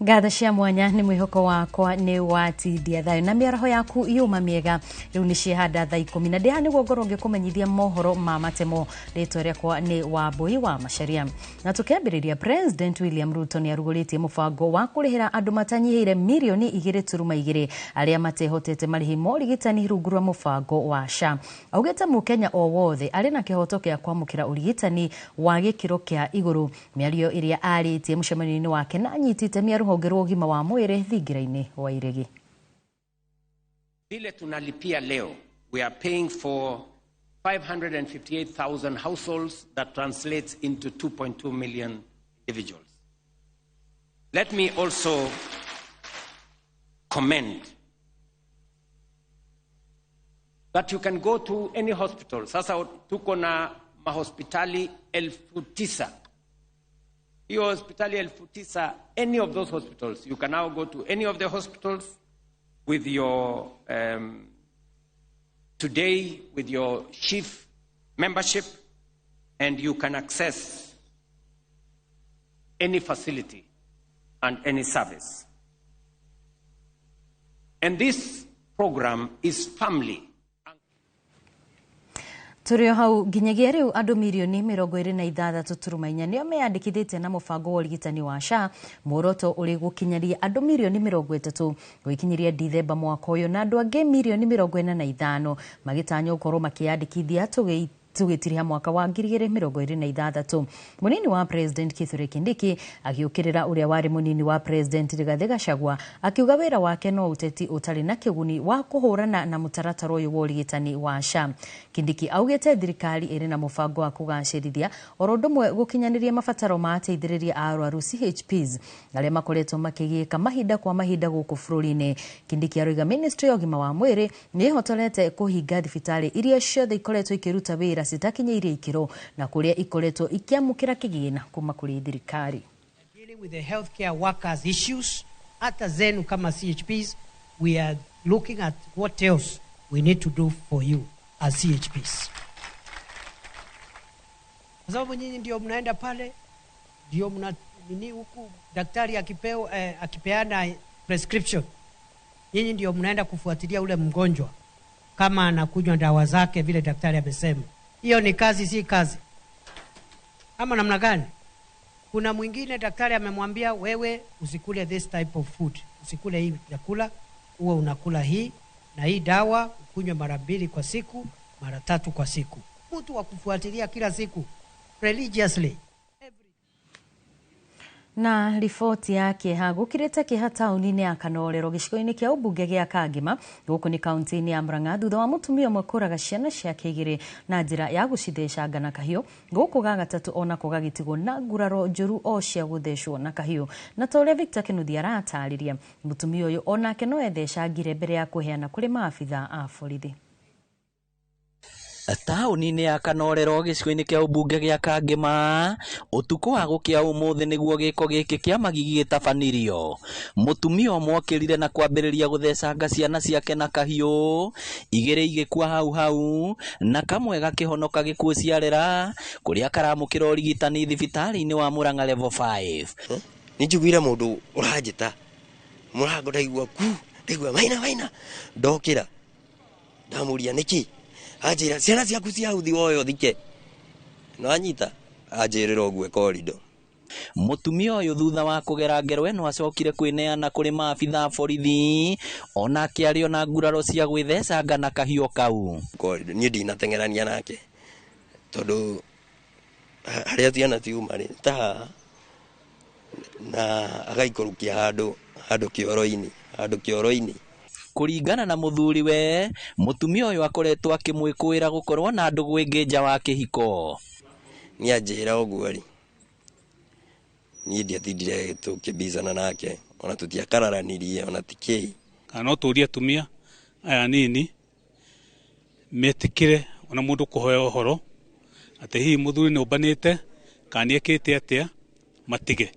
Ngatho cia mwanya nĩ mwĩhoko wakwa nĩ watindia thayũ na mĩaraho yaku yuma mĩega. Rĩu nĩ ciehanda thaa 10 na ndĩha nĩguo ngorwo ngĩkũmenyithia mohoro ma matemo. Rĩtwa rĩakwa nĩ Wambui wa Macharia. Na tũkĩambĩrĩria, President William Ruto nĩ arugũrĩtie mũbango wa kũrĩhĩra andũ matanyihĩire mirioni 2.2 arĩa matehotete marĩhi ma ũrigitani rungu rwa mũbango wa SHA. Augĩte mũkenya o wothe arĩ na kĩhoto kĩa kwamũkĩra ũrigitani wa gĩkĩro kĩa igũrũ. Mĩario ĩrĩa arĩtie mũcemanio-inĩ wake na anyiti itemi a rũhonge rwa ũgima wa mwĩrĩ thingira-inĩ wa Iregi. Vile tunalipia leo, we are paying for 558,000 households. That translates into 2.2 million individuals. Let me also commend that you can go to any hospital. Sasa tuko na mahospitali 9,000. Hiyo hospitali 9,000, any of those hospitals, you can now go to any of the hospitals with your, today, with your SHIF membership, and you can access any facility and any service. And this program is firmly. Tũrĩ o hau nginyagia rĩu andũ mirioni 26.4 nĩo meyandĩkithĩtie na mũbango wa ũrigitani wa SHA, muoroto ũrĩ gũkinyaria andũ mirioni 30 gũikinyĩria Dithemba mwaka ũyũ, na andũ angĩ mirioni 45 magĩtanywo gũkorwo makĩyandĩkithia tũgĩtiriha mwaka wa 2026. Mũnini wa President Kithure Kindiki agĩũkĩrĩra ũrĩa warĩ mũnini wa President Rigathi Gachagua, akiuga wĩra wake no ũteti ũtarĩ na kĩguni wa kũhũrana na mũtaratara ũyũ wa ũrigitani wa SHA. Kindiki augĩte thirikari ĩrĩ na mũbango wa kũgacĩrithia oro ũndũ ũmwe gũkinyanĩria mabataro ma ateithĩrĩria a arwaru CHPs arĩa makoretwo makĩgiĩka mahinda kwa mahinda gũkũ bũrũri-inĩ. Kindiki aroiga ministry ya ũgima wa mwĩrĩ nĩ ĩhotorete kũhinga thibitarĩ iria ciothe ikoretwo ikĩruta wĩra citakinyĩirie ikĩro na kũrĩa ikoretwo ikĩamũkĩra kĩgĩna kuma kũrĩ thirikari. Dealing with the healthcare workers issues, hata zenu kama CHPs, we are looking at what else we need to do for you as CHPs. Kwa sababu nyinyi ndio mnaenda pale, ndio mna nini huku daktari akipeana prescription, nyinyi ndio mnaenda kufuatilia ule mgonjwa kama anakunywa dawa zake vile daktari amesema. Hiyo ni kazi, si kazi? Ama namna gani? Kuna mwingine daktari amemwambia wewe usikule this type of food, usikule hii chakula, uwe unakula hii na hii dawa ukunywe mara 2 kwa siku, mara 3 kwa siku. Mtu wa kufuatilia kila siku religiously. Na riboti ya kĩeha gũkĩrĩte kĩeha taũni-inĩ ya Kanorero gĩcigo-inĩ kĩa ũmbunge gĩa Kangema gũkũ nĩ kaunti-inĩ ya Murang'a thutha wa mũtumia ũmwe kũraga ciana ciake 2 na njĩra ya gũcithecanga na kahiũ gũkũ ga gatatũ onako gagĩtigwo na nguraro njũru o cia gũthecwo na kahiũ. Na ta ũrĩa Victor Kĩnuthia aratarĩria, mũtumia ũyũ onake no ethecangire mbere ya kũheana kũrĩ maabitha a borithi. Taũni-inĩ ya Kanorero gĩcigo-inĩ kĩa ũmbunge gĩa Kangema ũtukũ wa gũkĩa ũmũthĩ nĩguo gĩko gĩkĩ kĩa magigi gĩtabanirio. Mũtumia ũmwe okĩrire na kwambĩrĩria gũthecanga ciana ciake na kahiũ, 2 igĩkua hau hau na kamwe gakĩhonoka gĩkuũ ciarera kũrĩa karamũkĩra ũrigitani thibitarĩ-inĩ wa Murang'a level 5. Nĩ njiguire mũndũ ũranjĩta mũrango, ndaigua ku, ndaigua maina maina, ndokĩra ndamũria nĩkĩ, anjĩra ciana ciaku cia uthi woyo thike, no anyita anjĩrĩra ũguo korido. Mũtumia ũyũ thutha wa kũgera ngero ĩno acokire kwĩneana kũrĩ maabitha a borithi onake arĩ ona nguraro cia gwĩthecanga na kahiũ kau. Korido niĩ ndinateng'erania nake tondũ harĩa ciana ciuma rĩ ta haha, na agaikũrũkia handũ kĩoro-inĩ, handũ kĩoro-inĩ. Kũringana na mũthuri we, mũtumia ũyũ akoretwo akĩmwĩkũĩra gũkorwo na ndũgũ ĩngĩ nja wa kĩhiko. Niĩ anjĩra ũguo rĩ, niĩ ndiatindire tũkĩbicana nake, ona tũtiakararanirie, ona ti kĩĩ. Kana no tũrie atumia aya anini metĩkĩre ona mũndũ kũhoya ũhoro atĩ hihi mũthuri nĩ ũmbanĩte kana nĩ ekĩte atĩa, matige,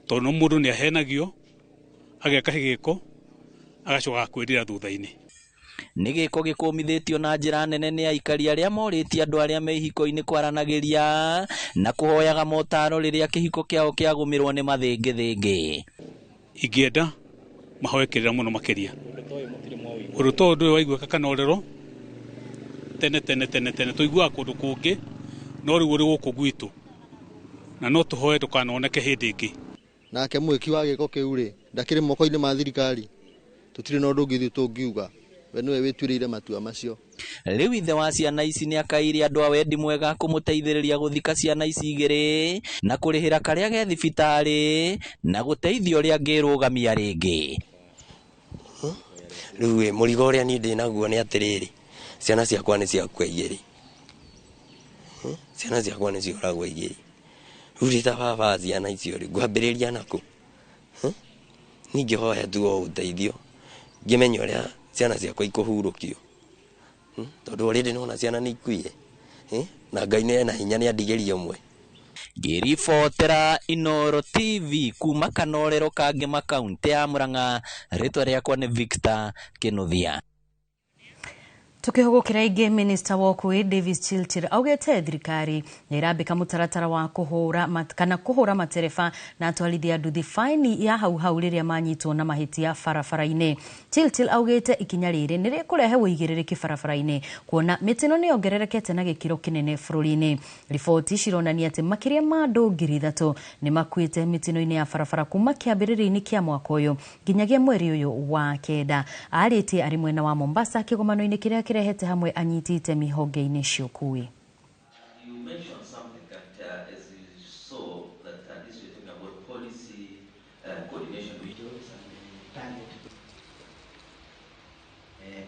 tondũ no mũndũ nĩ ahenagio ageka gĩko agacoka kwĩrira thutha-inĩ. Nĩ gĩko gĩkũmithĩtio na njĩra nene nĩ aikari arĩa morĩtie andũ arĩa me ihiko-inĩ kwaranagĩria na kũhoyaga motaro rĩrĩa kĩhiko kĩao kĩagũmĩrwo nĩ mathĩngĩthĩngĩ. Ingĩenda mahoe kĩrĩra mũno makĩria. Ũndũ ta ũyũ ndũrĩ waiguĩka Kanorero tene tene tene tene, tũiguaga kũndũ kũngĩ no rĩu ũrĩ gũkũ gwitũ, na no tũhoe ndũkanoneke hĩndĩ ĩngĩ. Nake mwĩki wa gĩko kĩu rĩ ndakĩrĩ moko-inĩ ma thirikari, tũtirĩ na ũndũ ũngĩ ithuĩ tũngiuga, we nĩwe wĩtuĩrĩire matua macio. Rĩu ithe wa ciana ici nĩakaire andũ a wendi mwega kũmũteithĩrĩria gũthika ciana ici igĩrĩ na kũrĩhĩra karĩa ge thibitarĩ na gũteithia ũrĩa angĩrũgamia rĩngĩ. Rĩu mũrigo ũrĩa niĩ ndĩ naguo nĩ atĩrĩrĩ, ciana ciakwa nĩ ciakua igĩrĩ, ciana ciakwa nĩ cioragwo igĩrĩ. Rĩu ndĩ ta baba wa ciana icio rĩ, ngwambĩrĩria nakũ? Ningĩhoya tu o ũteithio ngĩmenye ũrĩa ciana ciakwa ikũhurũkio, tondũ already nĩwona ciana nĩ ikuire, na Ngai nĩ ena hinya nĩ andigĩrie ũmwe. Ngĩribotera Inooro TV kuma Kanorero Kangema kaunti ya Murang'a, rĩtwa rĩakwa nĩ Victor Kinuthia. Tukihugukira ingi, Minister wa ũkuui Davis Chirchir augite thirikari nĩ ĩrambĩka mũtaratara wa kũhũra kana kũhũra matereba na atwarithia nduthi faini ya hau hau rĩrĩa manyitwo na mahĩtia barabara-inĩ. Chirchir augite ikinya rĩrĩ nĩ rĩkũrehe ũigĩrĩrĩki barabara-inĩ kuona mĩtino nĩ yongererekete na gĩkĩro kĩnene bũrũri-inĩ. Riboti cironania atĩ makĩria ma andũ 3,000 nĩ makuĩte mĩtino-inĩ ya barabara kuma kĩambĩrĩria-inĩ kĩa mwaka ũyũ nginyagia mweri ũyũ wa kenda. Arĩtie arĩ mwena wa Mombasa kĩgomano-inĩ kĩrĩa kirehete hamwe anyiti itemi honge-inĩ cia ũkuui. You mentioned something that as you saw that this we're talking about policy coordination with target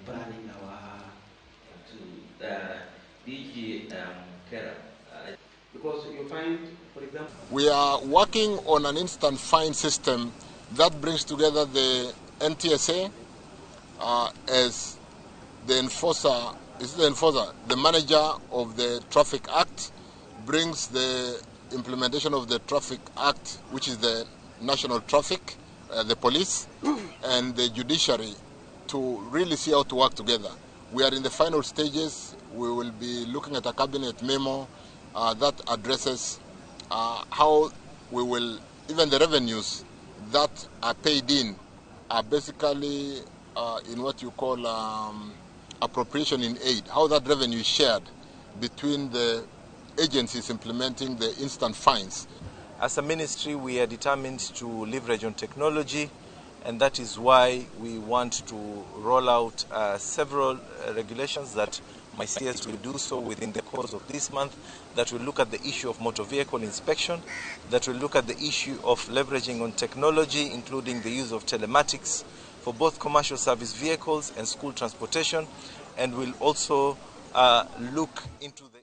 planning our to DG Kera, because you find, for example, we are working on an instant fine system that brings together the NTSA as the enforcer, is the enforcer, the manager of the Traffic Act, brings the implementation of the Traffic Act, which is the national traffic, the police, and the judiciary to really see how to work together. We are in the final stages. We will be looking at a cabinet memo that addresses how we will, even the revenues that are paid in are basically in what you call appropriation in aid, how that revenue is shared between the agencies implementing the instant fines. As a ministry, we are determined to leverage on technology, and that is why we want to roll out several regulations that my CS will do so within the course of this month, that will look at the issue of motor vehicle inspection, that will look at the issue of leveraging on technology, including the use of telematics for both commercial service vehicles and school transportation, and will also look into the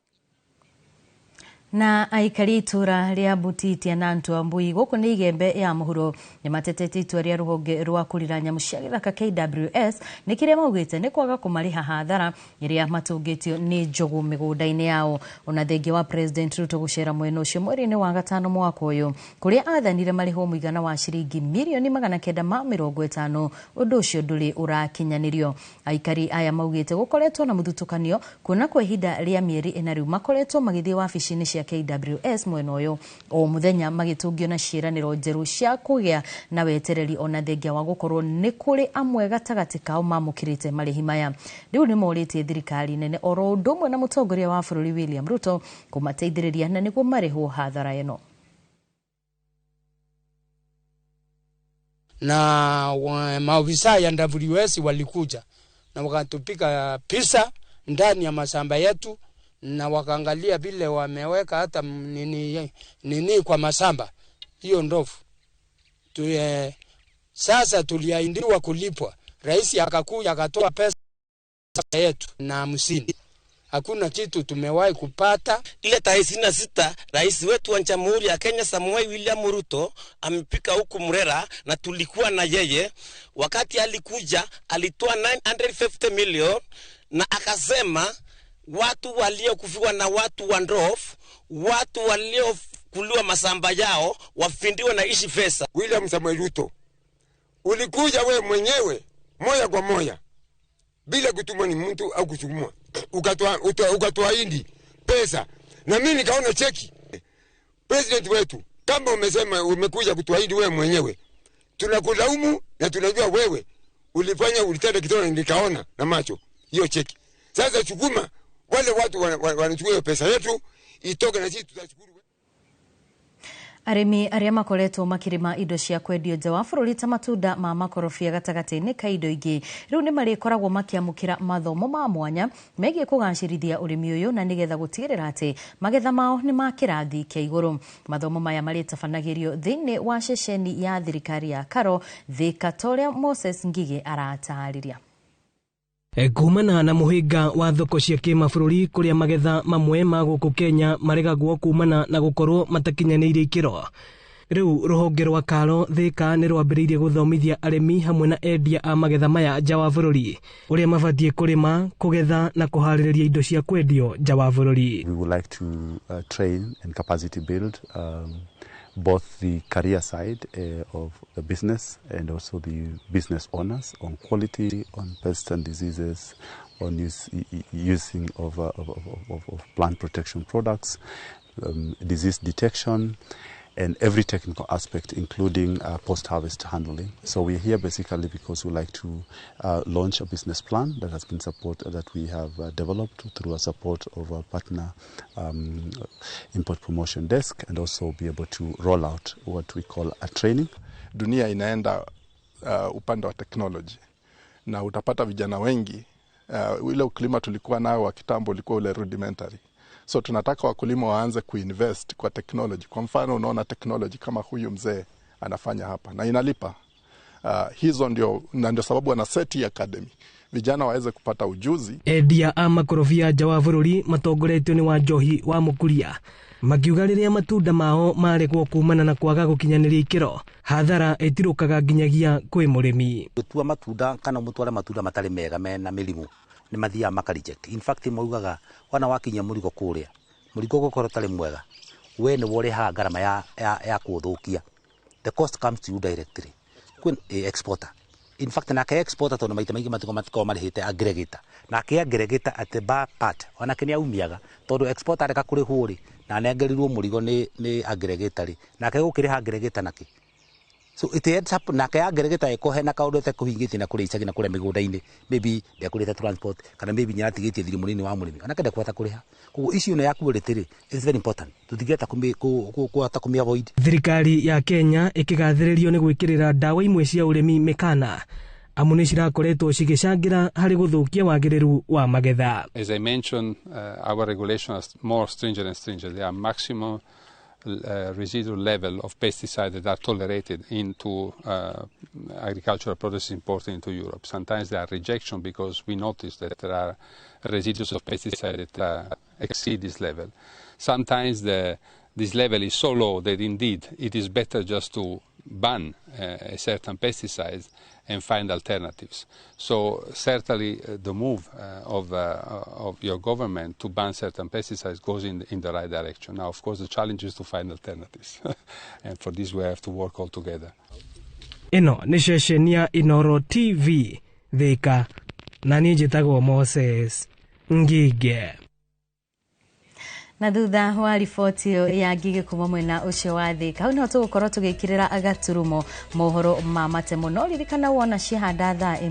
na aikari itura ria Butitia na Ntuambui guku ni Igembe ya muhuro ni matetete itua ria ruhonge rwa kurira nyamu cia githaka KWS ni kiria maugite ni kwaga kumariha hathara iria matungitio ni njogu migunda-ini yao. Ona thengia wa President Ruto gucera mwena ucio mweri-ini wa gatano mwaka uyu kuria athanire marihwo muigana wa ciringi mirioni 950 undu ucio nduri urakinyanirio. Aikari aya maugite gukoretwo na muthutukanio kuona kwa ihinda ria mieri ina riu makoretwo magithie wabici-ini cia KWS mwena uyu o muthenya magitungio na ciiraniro njeru cia kugia na wetereri ona thengia wa gukorwo ni kuri amwe gatagati kao mamukirite marihi maya. Riu ni moritie thirikari nene oro undu umwe na mutongoria wa bururi William Ruto kumateithiriria na niguo marihwo hathara ino. Na maofisa ya WS walikuja na wakatupika pisa ndani ya mashamba yetu na wakaangalia vile wameweka hata nini kwa mashamba hiyo ndofu. Sasa tuliahindiwa kulipwa. Rais akakuja akatoa pesa yetu na 50. Hakuna kitu tumewahi kupata. Ile tarehe 26 rais wetu wa Jamhuri ya Kenya Samoei William Ruto amepika huku Murera na tulikuwa na yeye. Wakati alikuja alitoa 950 million na akasema watu waliokufiwa na watu wa ndofu, watu waliokuliwa masamba yao wafindiwe na ishi pesa. William Samoei Ruto, ulikuja we mwenyewe moja kwa moja bila kutumwa ni mtu au kusukumwa, ukatoa pesa na mimi nikaona cheki. President wetu, kama umesema umekuja kutuahidi wewe mwenyewe, Tunakulaumu na tunajua wewe ulifanya, ulitenda kitendo, nikaona na macho hiyo cheki. Sasa sukuma wale watu wanachukua hiyo pesa yetu itoke, na sisi tutashukuru. Arĩmi arĩa makoretwo makĩrĩma indo cia kwendio nja wa bũrũri ta matunda ma makorobia gatagatĩ-inĩ ka indo ingĩ rĩu nĩ marĩkoragwo makĩamũkĩra mathomo ma mwanya megiĩ kũgacĩrithia ũrĩmi ũyũ na nĩgetha gũtigĩrĩra atĩ magetha mao nĩ ma kĩrathi kĩa igũrũ. Mathomo maya marĩtabanagĩrio thĩinĩ wa ceceni ya thirikari ya Karo Thika ta ũrĩa Moses Ngigĩ aratarĩria. Kumana na mũhĩnga wa thoko cia kĩmabũrũri kũrĩa magetha mamwe ma gũkũ Kenya maregagwo kumana na gũkorwo matakinyanĩirie ikĩro, rĩu rũhonge rwa Karo Thika nĩ rwambĩrĩirie gũthomithia arĩmi hamwe na endia a magetha maya nja wa bũrũri ũrĩa mabatiĩ kũrĩma, kũgetha na kũharĩrĩria indo cia kwendio nja wa bũrũri. We would like to train and capacity build both the career side of the business and also the business owners on quality, on pests and diseases, on using of plant protection products, disease detection, and every technical aspect, including post-harvest handling. So we're here basically because we like to launch a business plan that has been supported, that we have developed through a support of our partner import promotion desk, and also be able to roll out what we call a training. Dunia inaenda upande wa technology, na utapata vijana wengi ile ukulima tulikuwa nao wa kitambo ulikuwa ule rudimentary. So tunataka wakulima waanze kuinvest kwa technology. Kwa mfano unaona technology kama huyu mzee anafanya hapa na inalipa. Hizo ndio, na ndio sababu ana seti academy, vijana waweze kupata ujuzi. Endia a makorobia nja wa bũrũri matongoretio nĩ Wanjohi wa Mũkuria makiuga rĩrĩa matunda mao maregwo kumana na kwaga gũkinyanĩria ikĩro, hathara ĩtirũkaga nginyagia kwĩ mũrĩmi. Gũtua matunda kana mũtware matunda matarĩ mega mena mĩrimũ nĩ mathiaga maka reject. In fact maugaga wana wakinyia mũrigo kũrĩa, mũrigo ũgũkorwo ũtarĩ mwega, we nĩwe ũrĩhaga ngarama ya kũũthũkia. The cost comes to you directly. Kwĩ exporter. In fact nake exporter tondũ maita maingĩ matikoragwo marĩhĩte aggregator, nake aggregator at the back part onake nĩ aumiaga tondũ exporter areka kũrĩhwo rĩ na anengerirwo mũrigo nĩ aggregator rĩ, nake gũkĩrĩha aggregator nake. So it ends up nake aggregator eko hena kaũndũ etekũhingĩtie na kũrĩa icagi na kũrĩa mĩgũnda-inĩ, maybe ndekũrĩte transport kana maybe nĩaratigĩtie thiri mũnini wa mũrĩmi, onake ndekũhota kũrĩha. Koguo issue ĩno ya quality rĩ is very important, tũtingĩhota kũhota kũmĩ avoid. Thirikari ya Kenya ĩkĩgathĩrĩrio nĩ gwĩkĩrĩra ndawa imwe cia ũrĩmi mĩkana amu nĩ cirakoretwo cigĩcangĩra harĩ gũthũkia wagĩrĩru wa magetha. As I mentioned, our regulation is more stringent and stringent. There are maximum residual level of pesticides that are tolerated into agricultural products imported into Europe. Sometimes there are rejection because we notice that there are residues of pesticides that exceed this level. Sometimes this level is so low that indeed it is better just to ban a certain pesticides and find alternatives. So certainly the move of your government to ban certain pesticides goes in the right direction. Now, of course, the challenge is to find alternatives. And for this we have to work all together. Ĩno nĩ ceceni ya Inoro TV Thika, na niĩ njĩtagwo Moses Ngige. Na thutha wa riboti ĩyo ya Ngigĩ kuma mwena ũcio wa Thika, hau niho tũgũkorwo tũgĩkĩrĩra gaturumo mohoro ma matemo. No ririkana wona ciahanda thaa 1.